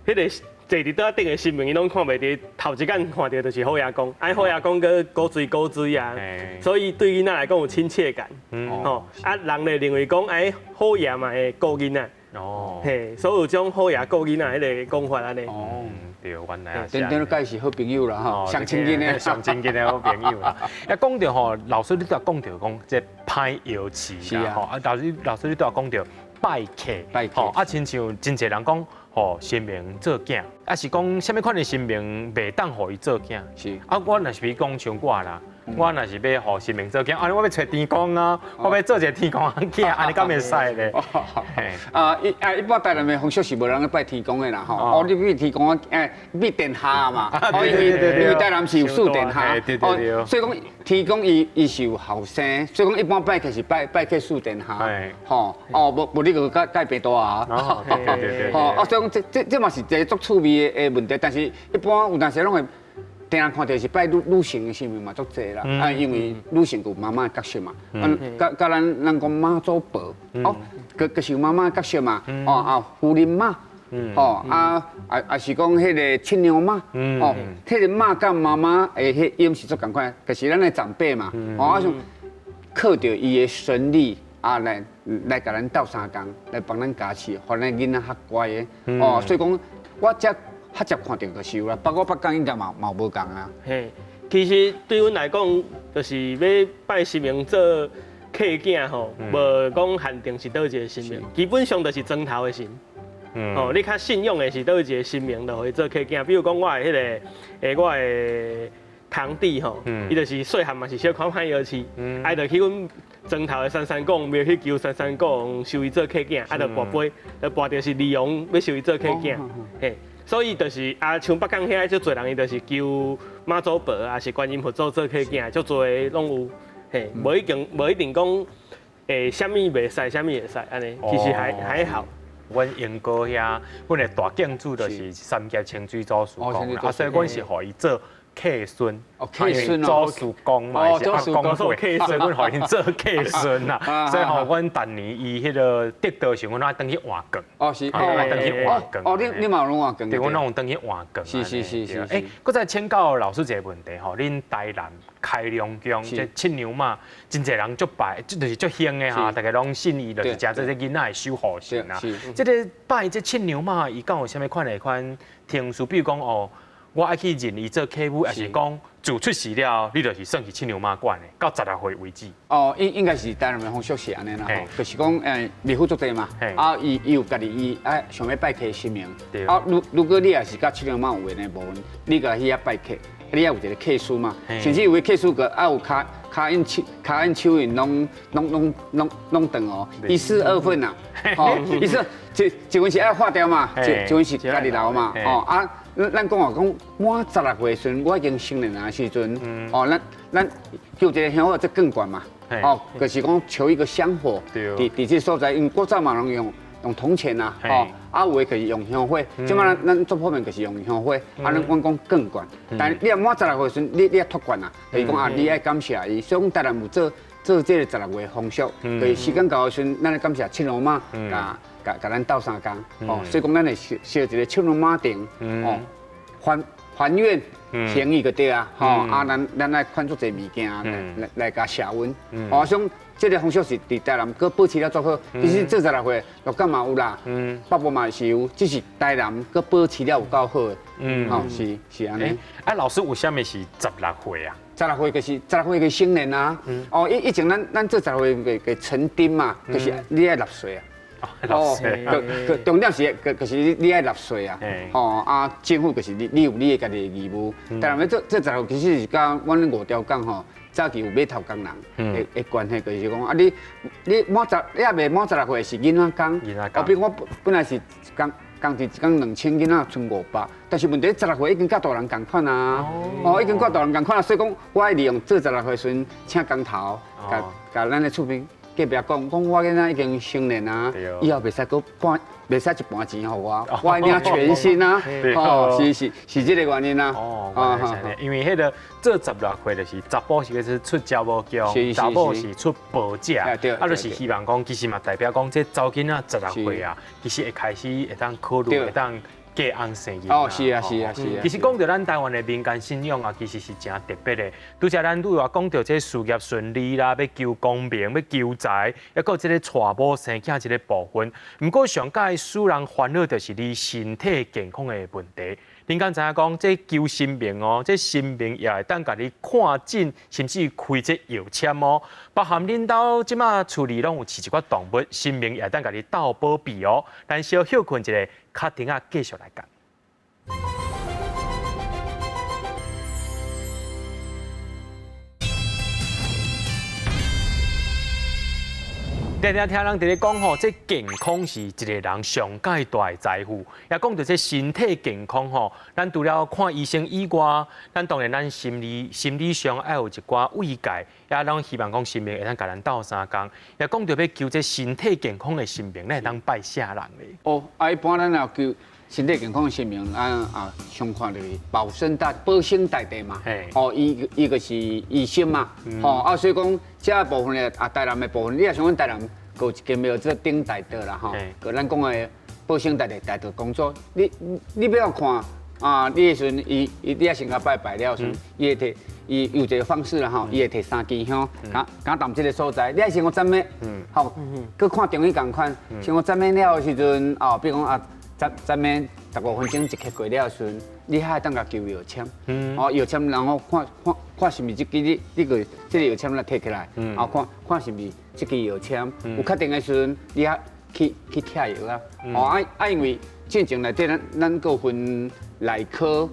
彼個坐佇桌仔頂的神明，伊攏看袂著，頭一眼看著就是虎爺公，啊，虎爺公閣古錐古錐啊，所以對囡仔來講有親切感。吼，啊，人咧認為講，哎，虎爺嘛會顧囡仔。哦，嘿，所以有種虎爺顧囡仔彼个講法按呢。哦，對，原來啊，頂頂都是好朋友啦，吼，上親近的，上親近的好朋友啦。啊，講著吼，老師你拄仔講著講這歹藥市啦，吼，啊，老師你拄仔講著拜客，拜客，啊，親像真濟人講，予神明做囝，啊是講啥物款的神明袂當予伊做囝？啊，我若是比如講像我啦，我若是欲予神明做囝，按呢我欲揣天公啊，我欲做一个天公仔囝，按呢敢會使咧？啊，一般台南的風俗是無人咧拜天公的啦，吼。哦，你比天公仔，比殿下嘛。哦，因為台南是有四殿下。所以講天公伊是有後生，所以講一般拜客是拜客四殿下。吼，哦，無你就蓋白大啊。吼，啊，所以講這嘛是一个足趣味的問題，但是一般有當時攏會。定定看著是拜女性的神明嘛足濟啦，啊，因為女性有媽媽的角色嘛，啊，佮咱講媽祖婆，哦，閣是有媽媽的角色嘛，哦啊，婦人媽，哦啊啊，是講彼个七娘媽，哦，彼个媽佮媽媽的彼音是足仝款，就是咱的長輩嘛，哦，啊像靠著伊的神力啊來共咱鬥相共，來幫咱加持，予咱囡仔較乖的，哦，所以講我遮較捷看著就是有啦，包括北港應該嘛無仝啊。嘿，其實對阮來講，就是欲拜神明做契囝吼，無講限定是佗一个神明，基本上就是莊頭的神。哦，你較信仰的是佗一个神明，就予伊做契囝。比如講我的彼个，我的堂弟吼，伊就是細漢嘛是小可歹藥市，啊，就去阮莊頭的三山公廟去求三山公收伊做契囝，啊，就跋杯，就跋著是李王欲收伊做契囝，嘿。所以就是啊，像北港遐足濟人，伊就是求媽祖婆啊，是觀音佛祖做契囝，足濟攏有，嘿，無一定講，啥物袂使，啥物會使，按呢，其實還好。阮鶯歌遐，阮的大敬主就是三峽清水祖師公，啊，所以阮是予伊做契孫，哦，契孫祖師公嘛，是阿公輩，所以阮予𪜶做契孫啦。所以吼，阮逐年伊彼个得道時，阮愛轉去換卷。哦，是，愛轉去換卷。哦，你嘛有攏換卷？對，阮攏有轉去換卷。欸，閣再請教老師一个問題吼，恁台南開良宮這七娘媽，真濟人足拜，這就是足興的哈，大家攏信伊，就是誠做這囡仔的守護神啊。這个拜這七娘媽，伊敢有啥物款的款程序？比如講哦，我愛去認伊做契母，抑是講自出世了，你就是算是七娘媽管的，到16歲為止。哦，應該是台南的風俗是按呢啦，吼，就是講廟府足濟嘛，啊，伊有家己伊啊想欲拜客神明，啊，如果你也是佮七娘媽有緣的部分，你共去遐拜客，你也有一个契書嘛，甚至有的契書閣愛有跤印手印攏斷哦，一式二份呐，吼，一式一份是愛劃掉嘛，一份是家己留嘛，哦啊。咱講話講滿16歲時陣，我已經成年的時陣，哦，咱求一个香火做更懸嘛，哦，就是講求一個香火，佇這所在，因為古早嘛攏用銅錢啊，哦，啊有的就是用香火，這擺咱做普遍就是用香火，啊，咱阮講更懸，但你若滿16歲時陣，你愛脫冠啊，就是講啊，你愛感謝伊，所以講台南有做這個16歲風俗，就是時間到的時陣，咱來感謝七娘媽，共咱鬥相共，哦，所以講咱會燒一个七娘媽燈，哦，環還願誠意就對啊，吼啊，咱愛款足濟物件來共謝恩。哦，像這个風俗是佇台南閣保持了足好，其實做十六歲鹿港嘛有啦，北部嘛是有，只是台南閣保持了有夠好的，吼是按呢。啊，老師有啥物是十六歲啊？十六歲就是十六歲嘅成年啊。哦，以前咱做十六歲嘅成丁嘛，就是你愛納稅啊。哦，重點是，就是你愛納稅啊。吼啊，政府就是你有你的家己的義務。但是做十六歲其實是佮阮五條港吼，早期有碼頭工人的關係，就是講啊，你猶未滿十六歲是囡仔工。哦，比如我本來是工工錢一工2000，囡仔賰500，但是問題十六歲已經佮大人仝款啊。哦，已經佮大人仝款啊，所以講我愛利用做十六歲時陣請工頭，共咱的厝邊隔壁講，講我囡仔已經成年啊，以後袂使閣半，袂使一半錢予我，我愛領全薪啊。哦，是這个原因啊。哦，因為彼个做十六歲就是查埔是個出查某公，查某是出婆姐，啊，就是希望講，其實嘛代表講，這查某囡仔十六歲啊，其實會開始會當考慮，會當嫁翁生囡。哦，是啊，是啊，是啊。其實講到咱台灣的民間信仰啊，其實是誠特別的。拄才咱拄話講到這事業順利啦，欲求功名，欲求財，抑閣有這个娶某生囝這个部分。毋過上蓋使人煩惱就是你身體健康的問題。恁敢知影講，這求神明哦，這神明也會當共你看診，甚至開這藥籤哦。包含恁兜這馬厝裡攏有飼一寡動物，神明也會當共你鬥保庇哦。咱小歇睏一下，較停仔繼續來講。定定聽人佇咧講吼，這健康是一个人上蓋大的財富。也講著這身體健康吼，咱除了看醫生以外，咱當然咱心理上愛有一寡慰藉，也攏希望講神明會當共咱鬥相共。也講著欲求這身體健康的神明，咱會當拜啥人咧？哦，啊，一般咱若求身體健康的神明，咱啊上看就是保生大帝嘛。哦，伊就是醫生嘛。吼，啊，所以講這部分的啊，台南的部分，你若想講台南，閣有一間廟做頂大道啦，吼，閣咱講的保生大帝大道公祖，你欲看啊，你的時陣，伊你也先共拜拜了時陣，伊會提伊有一个方式啦吼，伊會提三支香，敢踮這个所在，你愛先予讚美，吼，閣看中醫仝款，先予讚美了的時陣，哦，比如講啊，讚美15分鐘一刻過了的時陣，你還會當共求藥籤，哦，藥籤，然後看看看是毋是這支你個這个藥籤來提起來，啊，看看是毋是這支藥籤，有確定的時陣，你還去拆藥啊，哦啊，因為進前內底咱閣有分內科、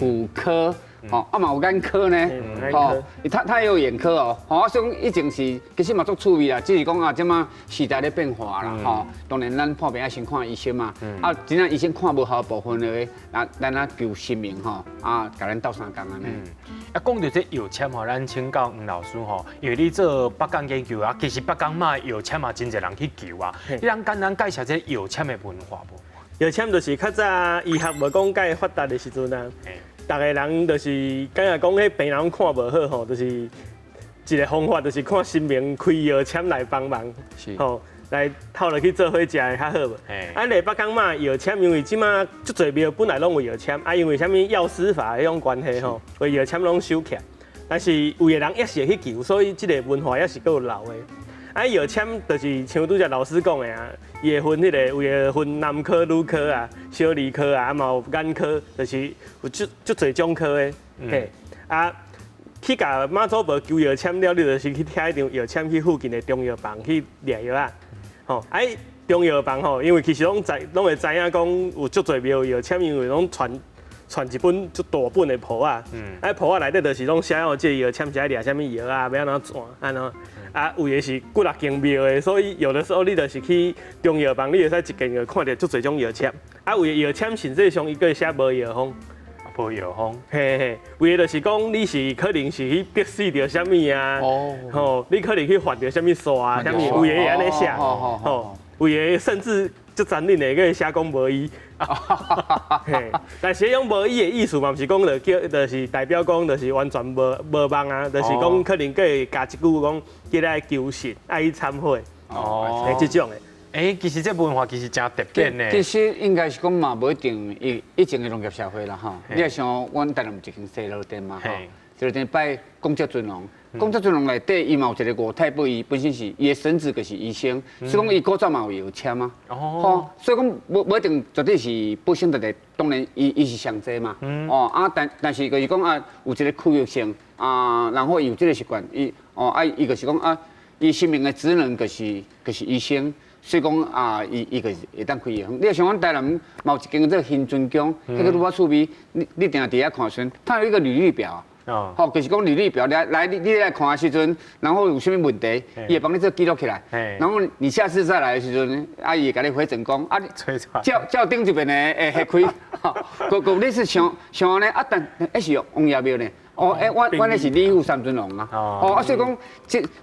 婦科，哦，啊嘛有眼科呢，哦，他也有眼科哦，哦，所以以前是其實嘛足趣味啦，只是講啊，這馬時代咧變化啦，吼，當然咱破病愛先看醫生嘛，啊，真正醫生看無效部分的話，咱啊求神明吼，啊，共咱鬥相共按呢。啊，講著這藥籤吼，咱請教黃老師吼，因為你做北港研究啊，其實北港嘛藥籤嘛真濟人去求啊，你通簡單介紹這藥籤的文化無？藥籤就是較早醫學無講介發達的時陣啊，逐个人就是敢若講彼病人看無好吼，就是一个方法，就是看神明開藥籤來幫忙，吼來透落去做伙食會較好無？啊，咧北港嘛藥籤，因為這馬足濟廟本來攏有藥籤，啊，因為啥物藥師法彼種關係吼，有藥籤攏收起來，但是有的人猶是會去求，所以這个文化猶是閣有留的。啊，藥籤就是像拄才老師講的啊，伊會分彼个，有會分男科、女科啊、小兒科啊，啊嘛有眼科，就是有足足濟種科的。嘿，啊，去共媽祖婆求藥籤了，你就是去拆一張藥籤去附近的中藥房去掠藥仔。吼，啊，中藥房吼，因為其實攏知，攏會知影講有足濟廟藥籤，因為攏傳一本足大本的簿仔，啊簿仔內底就是攏寫哦，這个藥籤是愛掠啥物藥啊，欲按怎轉按怎，啊有的是幾若間廟的，所以有的時候你就是去中藥房，你會使一間就看著足濟種藥籤，啊有的藥籤實際上伊閣寫無藥方，無藥方，嘿嘿，有的就是講你是可能是去逼死著啥物啊，吼，你可能去犯著啥物煞啊，啥物，有的會按呢寫，吼，有的甚至足殘忍的，閣會寫講無醫。嘿，但是彼種無醫的意思嘛，毋是講就叫，就是代表講就是完全無望啊，就是講可能閣會加一句講，叫你愛求神，愛去懺悔，哦，這種的。欸，其實這文化其實誠特別呢。其實應該是講嘛，無一定以以前的農業社會啦吼。你若像阮台南有一間西螺殿嘛吼，西螺殿拜廣澤尊王，廣澤尊王內底伊嘛有一個吳太保，伊本身是伊的神職就是醫生，所以講伊古早嘛有藥籤啊。吼，所以講無一定絕對是保生大帝，當然伊是上濟嘛。哦啊，但是就是講啊，有一個區域性啊，然後伊有這個習慣，伊哦啊，伊就是講啊，伊生命的職能就是醫生。所以講啊，伊就是會當開藥方。你若像阮台南嘛有一間這個興尊宮，彼個愈較趣味，你定佇遐看時陣，它有一個履歷表。哦，就是講履歷表來來，你來看的時陣，然後有啥物問題，伊會幫你做記錄起來。然後你下次再來的時陣，啊，伊會共你回診講，啊，照照頂一遍的會開。閣閣類似像像按呢，啊，但彼是王爺廟呢。哦，欸，阮彼是李富三尊王啊。哦，啊，所以講，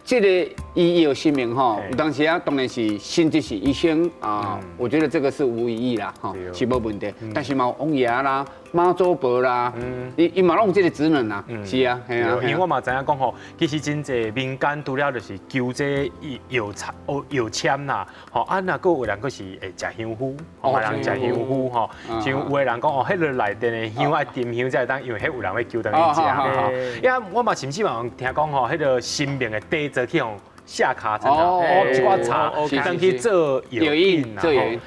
這個醫藥神明吼，有當時啊，當然是甚至是醫生啊，我覺得這個是無異議啦，吼，是無問題。但是嘛有王爺啦、媽祖婆啦，伊嘛攏有這個職能啊，是啊，係啊。因為我嘛知影講吼，其實真濟民間除了就是求這藥材哦藥籤啦，吼啊，若閣有人閣是會食香菇，有人食香菇吼，像有的人講哦，彼個內殿的香愛點香才會當，因為彼有人欲求轉去食。呀，我嘛甚至嘛聽講吼，彼個神明的底座去予卸跤層啊，一寡柴，轉去做藥引啦。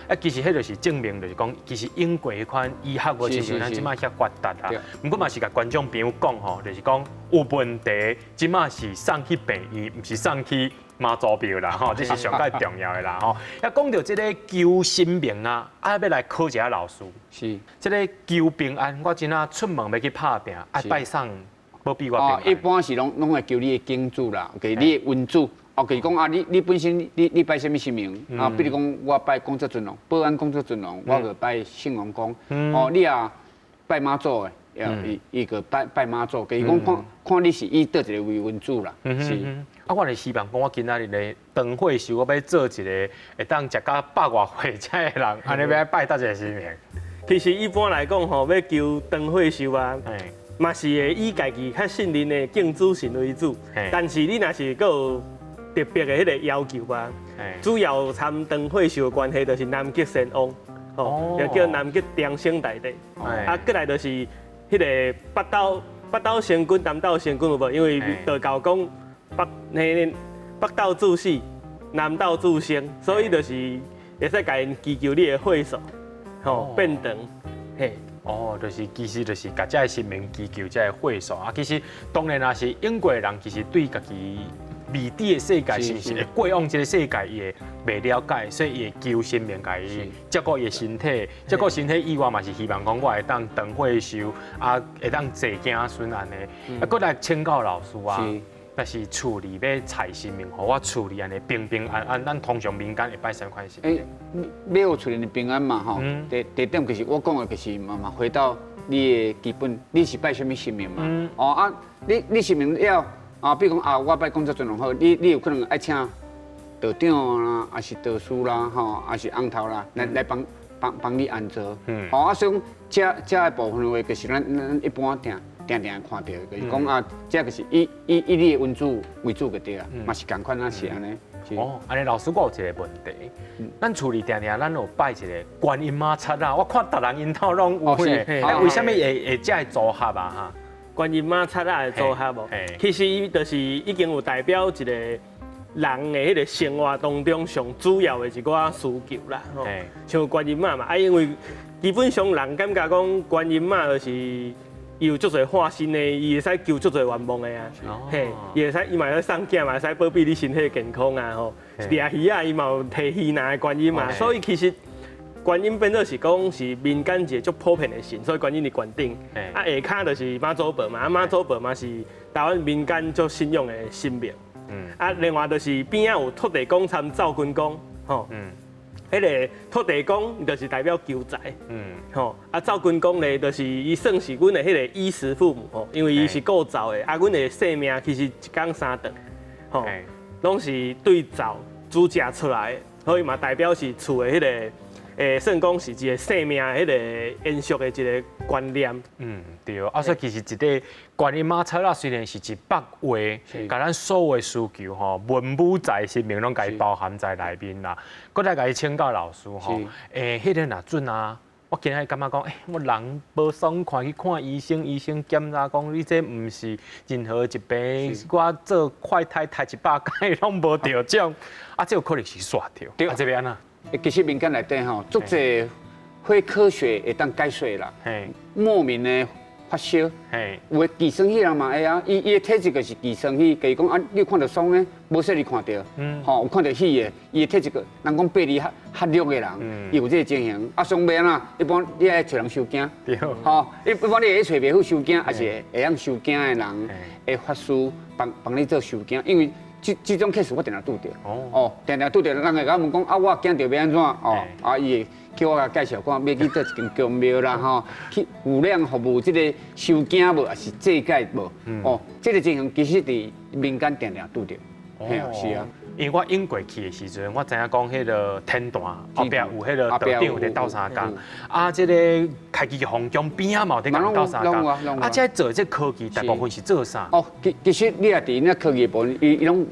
啊，其實彼就是證明，就是講，其實英國彼款醫學無親像咱這擺遐發達啦。毋過嘛是共觀眾朋友講吼，就是講有問題，這擺是送去病院，毋是送去媽祖廟啦，吼，這是上蓋重要的啦，吼。啊，講著這个求神明啊，啊，欲來考一下老師。這个求平安，我今仔出門欲去拍拚，愛拜啥保庇我平安。一般是攏會求你的經主啦，給你的恩主。哦，就是講啊，你本身你拜啥物神明啊？比如講我拜廣澤尊王，保安廣澤尊王，我就拜聖王公。哦，你若拜媽祖的，伊伊就拜拜媽祖。就是講看看你是以佗一個為恩主啦。是。啊，我是希望講，我今仔日咧長歲壽，我欲做一个會當食甲百外歲這个人，按呢欲拜佗一个神明？其實一般來講吼，欲求長歲壽啊，嘛是會以家己較信任的敬主神為主。但是你若是閣有特別的彼个要求啊，主要參長歲壽的關係，就是南極仙翁，吼，又叫南極長生大帝。啊，閣來就是彼个北斗星君、南斗星君有無？因為道教講北斗主死，南斗主生，所以就是會使共𪜶祈求你的歲數，吼變長，嘿。哦，就是其實就是共這个神明祈求這个歲數啊。其實當然也是英國的人，其實對家己未知的世界，是毋是會過往這个世界，伊會袂了解，所以伊會求神明共伊照顧伊的身體，照顧身體以外嘛是希望講我會當長歲壽，啊會當濟子孫按呢。啊，閣來請教老師啊，但是厝裡欲財神明，予我厝裡按呢平平安安，咱通常民間會拜啥款神？欸，欲予厝裡平安嘛吼。第第點就是我講的，就是嘛嘛回到你的基本，你是拜啥物神明嘛？哦啊，你神明了啊，比如講啊，我拜廣澤尊王好，你有可能愛請道長啦，抑是道士啦，吼，抑是尪頭啦，來幫你安座。哦啊，所以講這這个部分的話，就是咱一般定定定看著，就是講啊，這就是以你的恩主為主就對啊，嘛是仝款啊，是按呢。哦，按呢老師，我有一個問題，咱厝裡定定咱有拜一个觀音媽剎啊，我看逐人𪜶兜攏有咧，啊，為啥物會這个組合啊？哈？觀音媽剎仔的組合無？其實伊就是已經有代表一個人的彼个生活當中上主要的一寡需求啦。像觀音媽嘛，啊，因為基本上人感覺講觀音媽就是伊有足濟化身的，伊會使求足濟願望的啊。嘿，伊會使伊嘛會使送囝，嘛會使保庇你身體健康啊。吼，掠魚仔伊嘛有提魚籃的觀音嘛，所以其實觀音變做是講是民間一个足普遍的神，所以觀音佇懸頂。啊，下跤就是媽祖婆嘛，啊媽祖婆嘛是台灣民間足信仰的神明。啊，另外就是邊仔有土地公參灶君公，吼。彼个土地公就是代表求財。吼，啊灶君公咧，就是伊算是阮的彼个衣食父母吼，因為伊是顧灶的，啊，阮的性命其實一工三頓，吼，攏是對灶煮食出來的，所以嘛代表是厝的彼个。算講是一個生命彼個延續的一個觀念。嗯，對。啊，所以其實一個觀音媽祖啦，雖然是一幅畫，共咱所有的需求吼，文武財神明攏共伊包含在內面啦。閣來共伊請教老師吼，彼個若準啊，我今日感覺講，我人無爽快去看醫生，醫生檢查講你這毋是任何疾病，我做快篩篩100擺攏無著獎，啊，這有可能是煞著。對啊，這欲按怎？其實民間內底吼，足濟非科學會當解釋啦。莫名的發燒，有的寄生去人嘛會啊，伊的體質就是寄生去，就是講啊，你有看著爽的，無說你看著，吼有看著喜的，伊的體質，人講爬離較較弱的人，伊有這個情形。啊，雙面啊，一般你愛揣人收驚，吼，一般你會揣袂好收驚，抑是會曉收驚的人，會法師幫幫你做收驚，因為這種 case 我定定拄著，哦，定定拄著，人會共我問講啊，我驚著欲按怎？哦，啊，伊會叫我共介紹看，欲去佗一間宮廟啦，吼，去有量服務這個收驚無，抑是祭改無？哦，這個情形其實佇民間定定拄著，嘿啊，是啊。因為我湧過去的時陣，我知影講彼個天壇後壁有彼個道長有咧鬥相共，啊，這個開基皇宮邊仔嘛有佇共鬥相共，啊，這做這科技大部分是做啥？哦，其實你也佇那科技部分，伊攏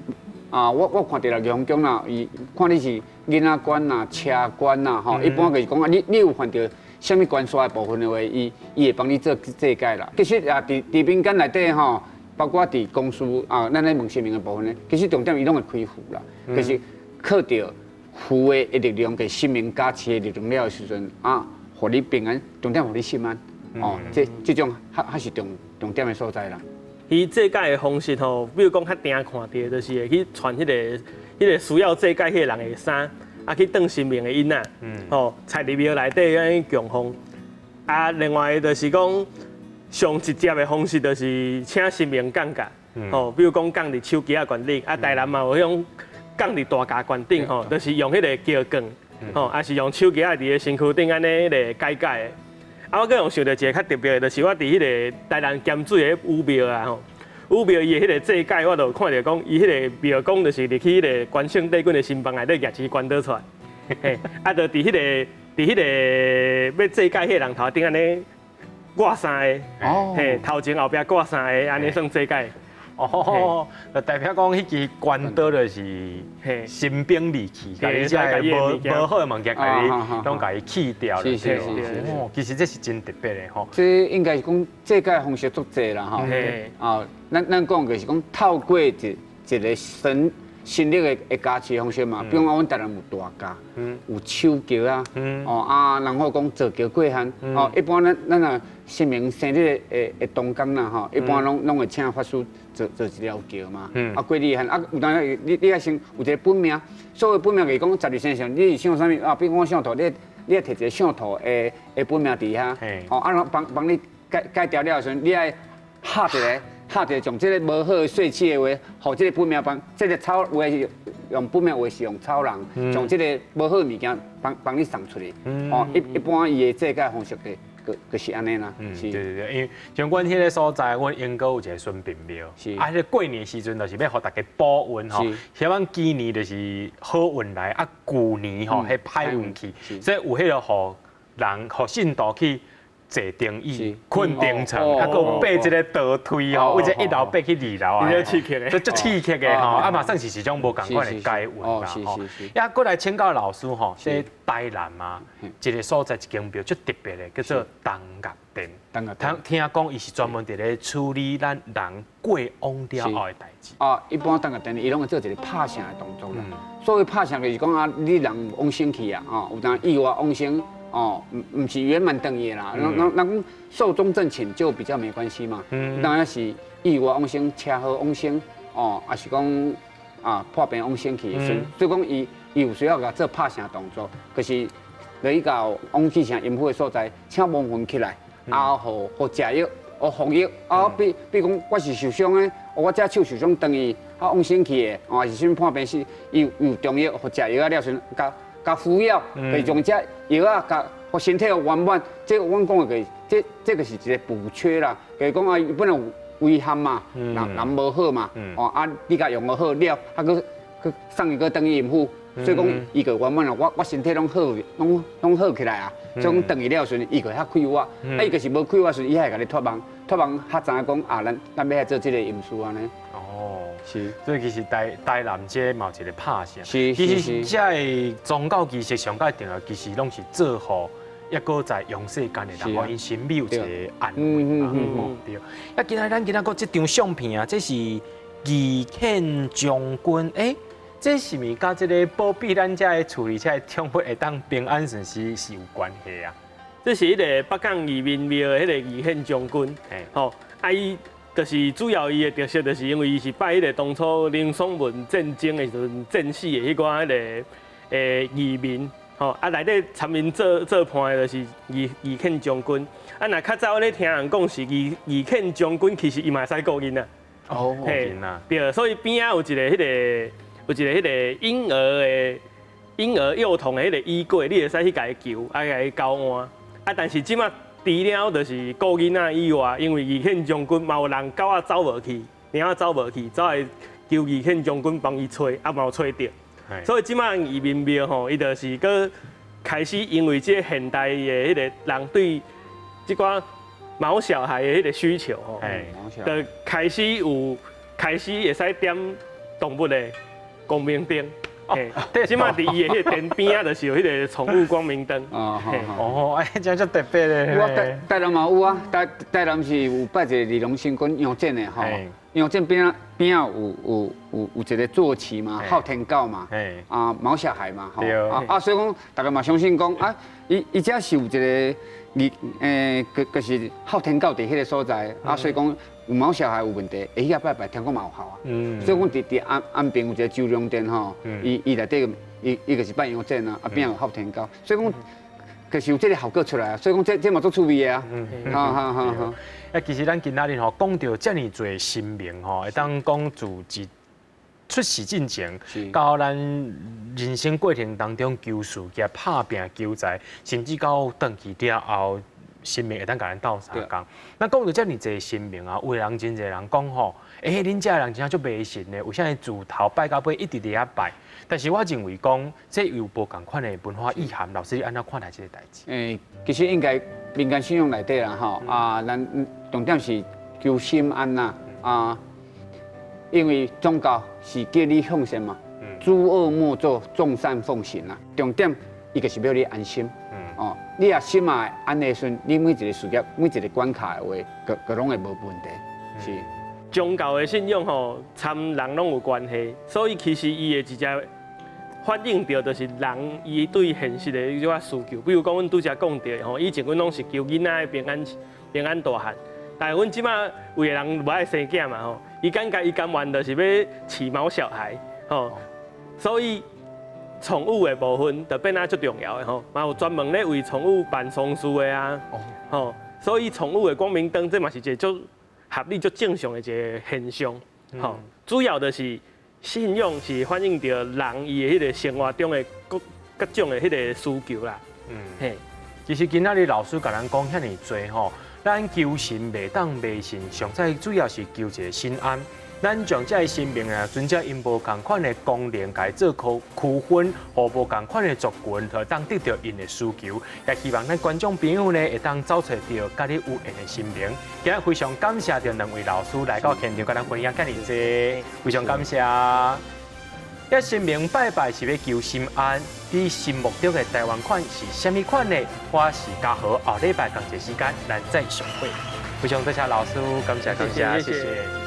啊，我看著啦，皇宮啦，伊看你是囡仔關啦、車關啦，吼，一般就是講啊，你有犯著啥物關煞的部分的話，伊會幫你做祭改啦。其實也佇民間內底吼，包括佇公司啊，咱咧問神明的部分咧，其實重點伊攏會開符啦，就是靠著符的力量，給神明加持的力量了的時陣啊，予你平安，重點予你心安，哦，這種較是重點的所在啦。伊祭改的方式吼，比如講較定看著，就是會去穿彼個需要祭改彼個人的衫，啊去當神明的囡仔，吼，插入廟內底按呢供奉。啊，另外就是講上直接的方式，就是請神明降駕，吼，比如講降佇手機仔懸頂，啊，台南嘛有彼種降佇大架懸頂，吼，就是用彼個橋棍，吼，抑是用手機仔佇个身軀頂按呢彼個解解的。啊，我閣有想著一个較特別的，就是我佇彼個台南鹹水的武廟啊，吼，武廟伊的彼個祭改，我就看著講，伊彼個廟公就是入去彼個關聖帝君的新房內底舉一支關刀出來，嘿，啊，就佇彼個欲祭改彼個人頭頂按呢掛三个，嘿，頭前後壁掛三个，按呢算祭改。哦，就代表講彼支關刀就是神兵利器，共你這个無好的物件，共你攏共伊去掉了。哦，其實這是真特別的吼。這應該是講祭改方式足濟啦吼。啊，咱講就是講透過一個神力的加持方式嘛，比如講阮台南有大鉸，有手轎啊，哦啊，然後講做轎過漢，哦，一般咱若神明生日的當工啦吼，一般攏會請法師做一條轎嘛，啊過禮漢啊，有當你愛先有一個本命，所謂本命就是講十二生肖，你是屬啥物啊？比如講我屬兔，你愛提一個屬兔的本命佇遐，哦啊，幫你改掉了的時陣，你愛下一個。下一個將這個無好的稅契的話，予這個本命幫這個草話是用本命話是用草人，將這個無好的物件幫你送出去。哦，一般伊的祭改方式的，就是按呢啦。是，對對對，因為像阮彼個所在，阮鶯歌有一個孫臏廟，啊，彼個過年時陣就是欲予大家補運吼，希望今年就是好運來，啊，舊年吼彼歹運去，所以有彼個予人予信徒去坐燈椅、睏燈床，啊，閣爬這個倒梯吼，為這一樓爬去二樓啊，刺激的，足刺激的吼，啊嘛算是一種無仝款的解運啦吼。啊，閣來請教老師吼，這台南啊，一個所在一間廟足特別的，叫做東岳殿。東岳殿，聽講伊是專門佇咧處理咱人過往了後的代誌。啊，一般東岳殿伊攏會做一個拍聖的動作啦。所謂拍聖就是講啊，你人往生去啊，吼，有當意外往生。哦，毋是圓滿轉去啦，咱講壽終正寢就比較沒關係嘛。當然是意外往生、車禍往生，哦，抑是講啊破病往生去的時陣，所以講伊有需要共做拍聖動作，就是落去到往生陰府的所在，請亡魂起來，啊，予食藥，予服藥，啊，比如講我是受傷的，我這手受傷轉去，啊往生去的，哦，抑是啥物破病死，伊有中藥，予食藥啊了時陣，共敷藥，就是將這藥仔，共予身體圓滿。這阮講的就是，這個是一個補缺啦。就是講啊，伊本來有遺憾嘛，人無好嘛，哦啊，你共用好了，啊，閣送伊閣轉去陰府，所以講伊就原本啊，我身體攏好，攏好起來啊。所以講轉去了時陣，伊就較快活。啊，伊就是無快活時，伊還會共你託夢，託夢較知影講啊，咱欲來做這個陰事按呢。哦，是。所以其實台南這嘛有一個拍聖。是。其實這个宗教儀式上蓋重要，其實攏是做予抑閣在陽世間的人，予𪜶心裡有一個安慰嘛。對。啊，今仔咱今仔閣這張相片啊，這是義憲將軍，欸，這是毋是佮這个保庇咱遮的厝裡這个寵物會當平安順遂是有關係啊？這是彼个北港義民廟的彼個義憲將軍，吼，啊伊就是主要伊的特色，就是因為伊是拜彼個當初林爽文戰爭的時陣戰死的彼寡彼个義民，吼，啊內底參𪜶做伴的就是義憲將軍。啊，若較早我咧聽人講是義憲將軍，其實伊嘛會使顧囡仔。哦，嘿，對，所以邊仔有一个彼个有一个彼个嬰兒幼童的彼個衣櫃，你會使去共伊求，啊，共伊交換。啊，但是這馬除了就是顧囡仔以外，因為義憲將軍嘛有人狗仔走無去，貓仔走無去，走來求義憲將軍幫伊揣，啊嘛有揣著。所以這馬義民廟吼，伊就是閣開始因為這個現代的彼個人對這寡毛小孩的彼個需求吼，就開始會使點動物的光明燈。嘿，這馬佇伊的彼個殿邊仔，就是有彼個寵物光明燈。哦，哎，這足特別的。我台南嘛有啊，台南是有拜一個二龍神君楊震的吼，楊震邊仔邊仔有一個坐騎嘛，哮天狗嘛，啊毛小孩嘛，吼，啊所以講大家嘛相信講啊，伊遮是有一個二就是哮天狗佇彼個所在，啊所以講有毛小孩有問題，會去遐拜拜，聽講嘛有效啊。所以講佇安平有一個周良殿吼，伊內底伊就是拜楊震啊，啊邊有哮天狗，所以講就是有這個效果出來啊，所以講這嘛足趣味的啊。好好好好。啊，其實咱今仔日吼講著遮爾濟神明吼，會當講自一出世進前，到咱人生過程當中求事業、拍拚求財，甚至到轉去了後，神明會當共咱鬥相共。那講著遮爾濟神明啊，有的人真濟人講吼，欸，恁遮人真正足迷信的，為啥物自頭拜到尾一直佇遐拜？但是我認為講，這有無仝款的文化意涵，老師你按怎看待這个代誌？欸，其實應該民間信仰內底啦，吼啊，咱重點是求心安啦，啊，因為宗教是叫你向善嘛，諸惡莫作，眾善奉行啦。重點伊就是欲你安心，哦，你若心嘛安的時陣，你每一個事業、每一個關卡的話，閣攏會無問題，是。宗教的信仰吼，參人攏有關係，所以其實伊的一隻反映著就是人伊對現實的彼種需求。比如講，阮拄才講著吼，以前阮攏是求囡仔的平安大漢，但是阮這馬有的人無愛生囝嘛吼，伊感覺伊甘願就是欲飼毛小孩吼，所以寵物的部分就變啊足重要的吼，嘛有專門咧為寵物辦喪事的啊，吼，所以寵物的光明燈這嘛是一個足合理、足正常的一個現象，吼，主要就是信仰是反映著人伊的彼個生活中的各種的彼個需求啦。嘿，其實今仔日老師共咱講遐爾濟吼，咱求神袂當迷信，上最主要是求一個心安。咱將這个神明啊，遵照𪜶無仝款的功能，共伊做區分，予無仝款的族群，會當得著𪜶的需求。也希望咱觀眾朋友呢，會當找揣著佮你有緣的神明。今日非常感謝著兩位老師來到現場，共咱分享遮爾濟，非常感謝。遐神明拜拜是欲求心安，你心目中的台灣款是啥物款呢？我是嘉豪，後禮拜仝一个時間，咱再相會。非常多謝老師，感謝感謝，謝謝。